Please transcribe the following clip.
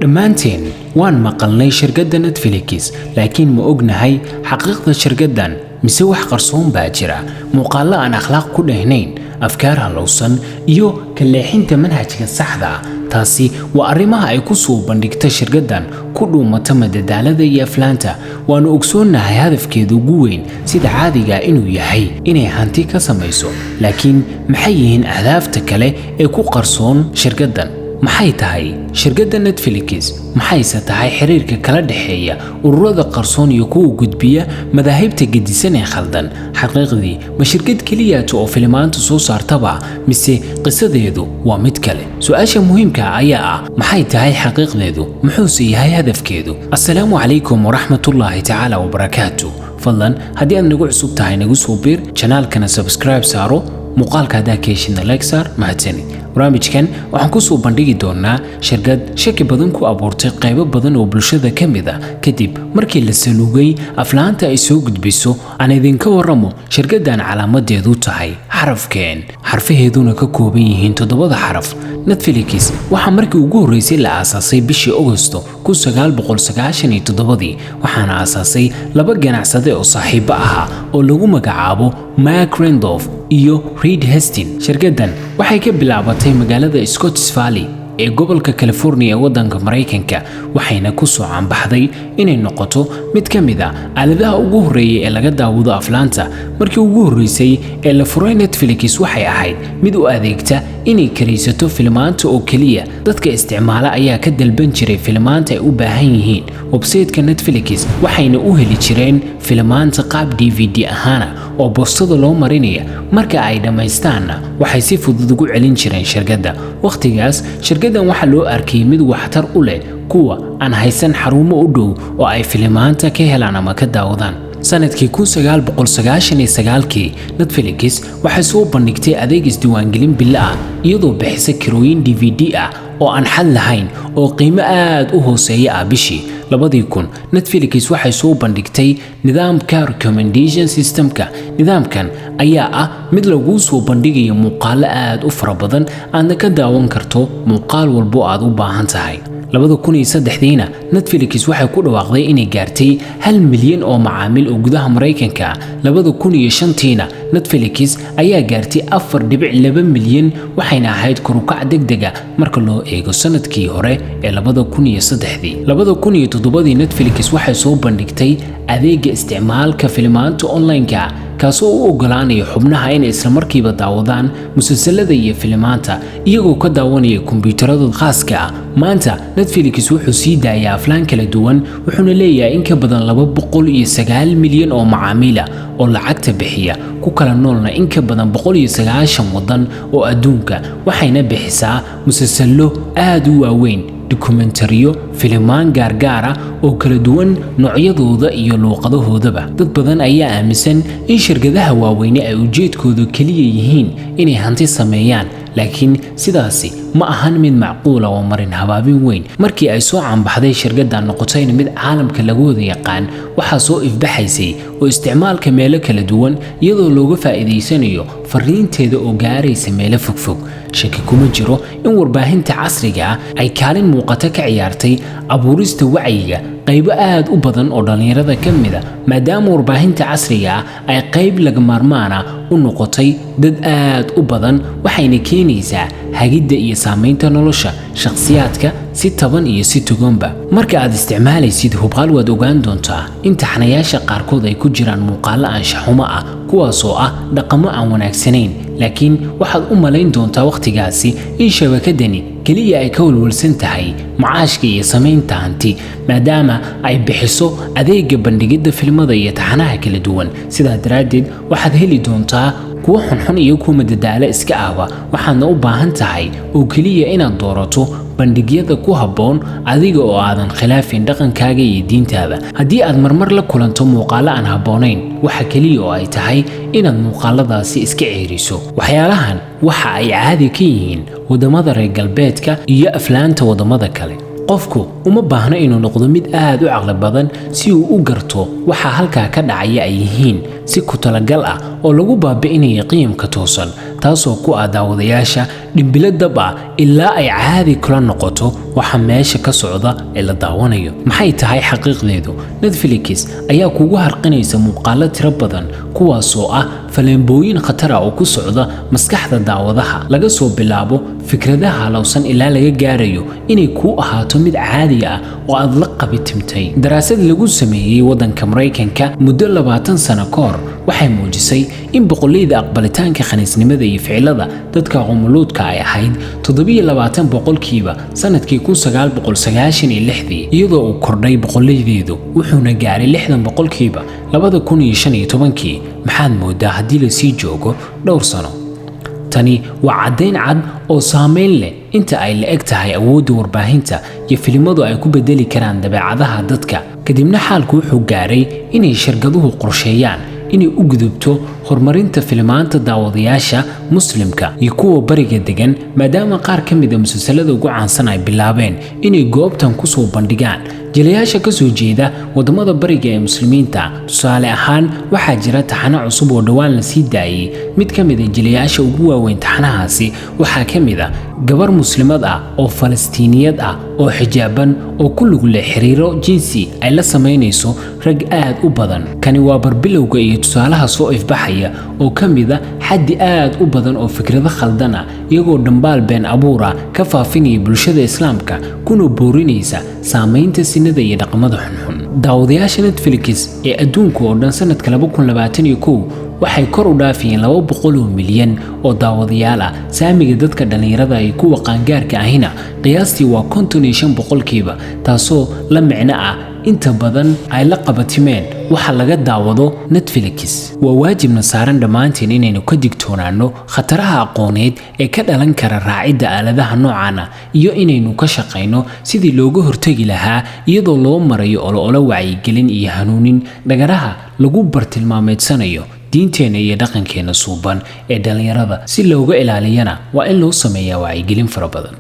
Dhammaanteen waan maqalnay shirkadda Netflix, laakiin ma ognahay xaqiiqda shirkaddan mise wax qarsoon baa jira? Muuqaallo aan akhlaaq ku dhehnayn, afkaar halowsan iyo ka leexinta manhajka saxda ah, taasi waa arrimaha ay ku soo bandhigta shirkaddan ku dhuumata madadaalada iyo aflaanta. Waanu ogsoonnahay hadafkeeda ugu weyn sida caadiga inuu yahay inay hanti ka samayso, laakiin maxay yihiin ahdaafta kale ee ku qarsoon shirkaddan? Maxay tahay shirkadda Netflix? Maxayse tahay xiriirka kala dhexeeya ururada qarsoon iyo kuwa gudbiya madaahibta gedisan ee khaldan? Xaqiiqdii, ma shirkad keliyaata oo filimaanta soo saartaba, mise qisadeedu waa mid kale? Su-aasha muhiimka ayaa ah: maxay tahay xaqiiqdeedu, muxuuse yahay hadafkeedu? Assalaamu calaykum waraxmatullaahi tacaala wabarakaatu. Fadlan, haddii aad nagu cusub tahay, nagu soo biir channelkana, subscribe saaro, muuqaalka haddaa ka heshidna like saar. Mahadsanid. Barnaamijkan waxaan ku soo bandhigi doonaa shirkad shaki badan ku abuurtay qaybo badan oo bulshada ka mid ah kadib markii la saluugay aflaanta ay soo gudbiso. Aan idinka warramo shirkaddan calaamadeedu tahay xarafkeen, xarfaheeduna ka kooban yihiin toddobada xaraf. Netflix waxaa markii ugu horreysay la aasaasay bishii Ogosto 1997dii, waxaana aasaasay laba ganacsade oo saaxiibo ahaa oo lagu magacaabo Marc Randolph iyo Reed Hastings. Shirkaddan waxay ka bilaabatay magaalada Scotts Valley ee gobolka California ee waddanka Maraykanka, waxayna ku soo caanbaxday inay noqoto mid ka mid ah aaladaha ugu horreeya ee laga daawado aflaanta. Markii ugu horreysay ee la furay, Netflix waxay ahayd mid u adeegta inay karaysato filimaanta oo keliya. Dadka isticmaala ayaa ka dalban jiray filimaanta ay u baahan yihiin website-ka Netflix, waxayna u heli jireen filimaanta qaab DVD ahaana oo boostada loo marinaya. Marka ay dhammaystaanna, waxay si fudud ugu celin jireen shirkadda. Wakhtigaas shirkaddan waxaa loo arkayay mid waxtar u leh kuwa aan haysan xarumo u dhow oo ay filimaanta ka helaan ama ka daawadaan. Sanadkii 1999kii, Netflix waxay soo bandhigtay adeeg isdiiwaangelin bilo ah, iyadoo bixisa kirooyin DVD ah oo aan xad lahayn oo qiimo aad u hooseeya ah bishii. 2000, Netflix waxay soo bandhigtay nidaamka recommendation systemka. Nidaamkan ayaa ah mid laguu soo bandhigayo muuqaalo aad u fara badan, aadna ka daawan karto muuqaal walbo aad u baahan tahay. 2003diina, Netflix waxay ku dhawaaqday inay gaartay 1 milyan oo macaamiil oo gudaha Maraykanka. 2005tiina, Netflix ayaa gaartay 4.2 milyan, waxayna ahayd korukac degdega marka loo eego sanadkii hore ee 2003dii. 2007dii, Netflix waxay soo bandhigtay adeega isticmaalka filimaanta online-ka, kaasoo u ogolaanaya xubnaha inay islamarkiiba daawadaan musalsalada iyo filimaanta iyagoo ka daawanaya kombiyuutaradooda khaaska ah. Maanta Netflix wuxuu sii daayaa aflaan kala duwan, wuxuuna leeyahay in ka badan 209 milyan oo macaamiila oo lacagta bixiya, ku kala noolna in ka badan 190 waddan oo adduunka. Waxayna bixisaa musalsallo aad u waaweyn, dokumentariyo, filimaan gaargaara oo kala duwan noocyadooda iyo luuqadahoodaba. Dad badan ayaa aaminsan in shirkadaha waaweyne ay ujeedkoodu keliya yihiin inay hanti sameeyaan, laakiin sidaasi ma ahan mid macquula oo marin habaabin weyn. Markii ay soo caanbaxday shirkaddan, noqotayna mid caalamka lagu wada yaqaan, waxaa soo ifbaxaysay oo isticmaalka meelo kala duwan, iyadoo looga faa'iidaysanayo fariinteeda oo gaaraysa meelo fogfog. Shaki kuma jiro in warbaahinta casriga ah ay kaalin muuqata ka ciyaartay abuurista wacyiga qaybo aad u badan oo dhallinyarada ka mid ah, maadaama warbaahinta casriga ah ay qayb laga maarmaana u noqotay dad aad u badan. Waxayna keenaysaa hagidda iyo saamaynta nolosha shakhsiyaadka si taban iyo si toganba. Marka aad isticmaalaysid, hubqaal waad ogaan doontaa in taxanayaasha qaarkood ay ku jiraan muuqaallo anshaxumo ah, kuwaasoo ah dhaqamo aan wanaagsanayn, laakiin waxaad u malayn doontaa wakhtigaasi in shabakadani keliya ay ka walwalsan tahay macaashka iyo samaynta hanti, maadaama ay bixiso adeega bandhigidda filimada iyo taxanaha kala duwan. Sidaa daraaddeed, waxaad heli doontaa kuwo xunxun iyo kuwa madadaalo iska ahba, waxaadna u baahan tahay oo keliya inaad doorato bandhigyada ku habboon adiga oo aadan khilaafin dhaqankaaga iyo diintaada. Haddii aad marmar la kulanto muuqaallo aan habboonayn, waxa keliya oo ay tahay inaad muuqaaladaasi iska ceeriso. Waxyaalahan waxa ay caadi ka yihiin waddamada reer galbeedka iyo aflaanta waddamada kale. Qofku uma baahno inuu noqdo mid aad u caqli badan si uu u garto waxa halkaa ka dhacaya ay yihiin si ku talagal ah oo lagu baabi'inayo qiyamka toosan. taasoo ku ah daawadayaasha dhimbilo dab ah ilaa ay caadi kula noqoto waxa meesha ka socda ee la daawanayo. Maxay tahay xaqiiqdeedu? Netflix ayaa kugu harqinaysa muuqaalo tiro badan, kuwaasoo ah faleembooyin khatar ah oo ku socda maskaxda daawadaha, laga soo bilaabo fikradaha halowsan ilaa laga gaarayo inay kuu ahaato mid caadi ah oo aad la qabitimtay. Daraasad lagu sameeyey waddanka Maraykanka muddo 20 sano ka hor waxay muujisay in boqolleyda aqbalitaanka khaniisnimada iyo ficilada dadka qumuluudka ay ahayd 27% sanadkii 1996-dii, iyadoo uu kordhay boqoleydeedu wuxuuna gaaray 60% 2015-kii. Maxaad moodaa haddii lasii joogo dhowr sano? Tani waa caddayn cad oo saameyn leh inta ay la eg tahay awoodda warbaahinta iyo filimadu ay ku bedeli karaan dabeecadaha dadka. Kadibna xaalku wuxuu gaaray inay shirkaduhu qorsheeyaan inay u gudubto horumarinta filimaanta daawadayaasha Muslimka iyo kuwa bariga degan, maadaama qaar ka mid a musalsalada ugu caansan ay bilaabeen inay goobtan kusoo bandhigaan jilayaasha ka soo jeeda wadamada bariga ee Muslimiinta. Tusaale ahaan, waxaa jira taxano cusub oo dhowaan la sii daayey. Mid ka mid a jilayaasha ugu waaweyn taxanahaasi waxaa ka mid a gabar Muslimad ah oo Falastiiniyad ah oo xijaaban oo ku lug leh xiriiro jinsi ay la samaynayso rag aad u badan. Kani waa barbilowga iyo tusaalaha soo ifbaxaya oo ka mid a xaddi aad u badan oo fikrado khaldan ah, iyagoo dhambaal been abuur ah ka faafinaya bulshada Islaamka kuna boorinaysa saamaynta sinada iyo dhaqamada xunxun. Daawadayaasha Netflix ee adduunka oo dhan sanadka 2021 waxay kor u dhaafiyeen 200 oo milyan oo daawadayaal ah. Saamiga dadka dhallinyarada iyo kuwa qaangaarka ahina qiyaastii waa 55%, taasoo la micno ah inta badan ay la qabatimeen waxa laga daawado Netflix. Waa waajibna saaran dhammaanteen inaynu ka digtoonaano khataraha aqooneed ee ka dhalan kara raacidda aaladaha noocan ah, iyo inaynu ka shaqayno sidii looga hortegi lahaa, iyadoo loo marayo olo-olo wacyigelin iyo hanuunin dhagaraha lagu bartilmaameedsanayo diinteenna iyo dhaqankeenna suuban ee dhallinyarada. Si looga ilaaliyana waa in loo sameeyaa wacyigelin fara badan.